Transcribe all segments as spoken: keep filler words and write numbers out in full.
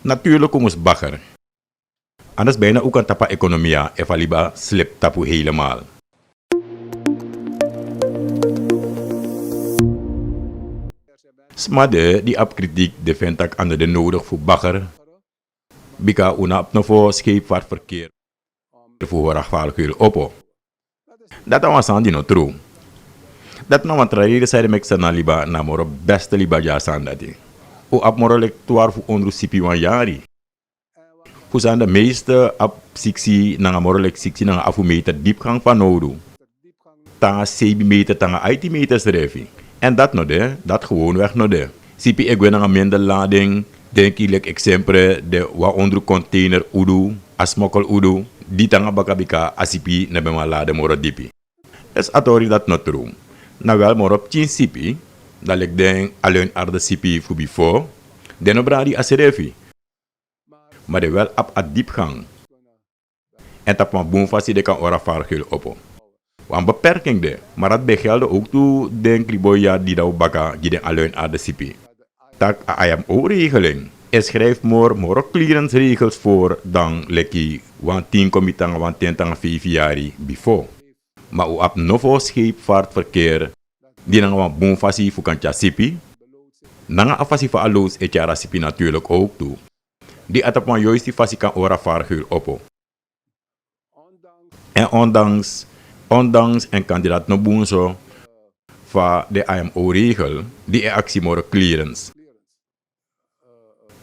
Natuurlik un mus bager. Anders bijna un kan tapu a ekonomia efu a liba slep tapu helemaal. Sma de di abi kritik de feni tak' a no de nodigi fu bager, bika un no abi nofo skeepvaartverkeer fu hori a gevaarlijk heri opo. Dati na wan sani di no tru. Dati na wan tra reden san ede meki Sranan liba na a moro beste liba gi a sani dati. Un abi moro leki twarfu ondro sipi wan yari. Fu san de meeste abi siksi nanga moro leki siksi nanga afu meter dipgang fanowdu. Tanga seibi meter tanga aiti meter srefi. Èn dati no de, dati gewoonweg no de. Sipi e gwe nanga minder lading, denki leki eksempre de wan ondro container udu, a smokkel udu, di tanga baka bika a sipi no ben man lade moro dipi. Esi a tori dati no tru. Na wel moro pikin sipi, dan leki den a luinarde sipi fu bifo, den no bradi a srefi. Ma den wel abi a dipgang. Èn tapu wan bun fasi den kan hori a gevaarlijk heri opo. Wan beperking de, ma dati ben gelde ook tu den kribo yari di daw baka gi den a luinarde sipi. Tak' a I M O regeling e schrijf moro, moro clearance regels voor dan leki wan tin kon mi tanga wan ten tanga feifi yari bifo. Ma un abi nofo skeepvaartverkeer di nanga wan bun fasi fu kan tyari sipi, nanga a fasi fu a loods e tyari a sipi natuurlijk ook tu, di a tapu wan yoisti fasi kan hori a gevaarlijk heri opo. Èn ondanks, ondanks èn kandidaat no bun so, fa den I M O regel, di e aksi moro clearance.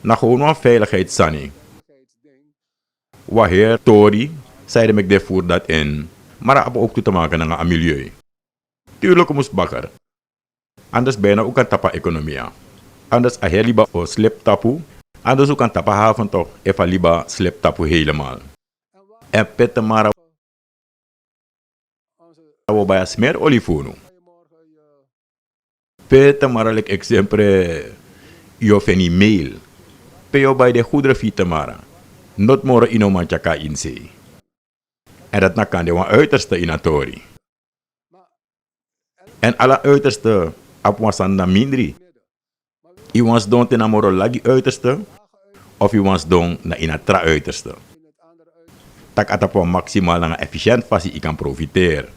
Na gewoon wan veiligheidssani. Wan heri tori, san ede meki den voer dati in, ma dati abi ook tu te maken nanga a milieu. Tuurlijk un mus bager. Anders bijna un kan tapu a ekonomia. Anders a heri liba o slep tapu. Anders un kan tapu a haven toch efu a liba slep tapu helemaal. Èn pe tamara wi o bai a smerolie fu unu? Pe tamara leki eksempre yu o feni meel. Pe yu o bai den goederen fu yu tamara? Noti moro yu no man tyari kon na ini sei. Èn dati na kan de wan uiterste ini a tori. Èn ala uiterste abi wan sani na mindri. Yu wani sidon te na moro lagi uiterste, of yu wani sidon na ini a tra uiterste. Tak' a tapu wan maximaal nanga efficiënt fasi yu kan profiteri.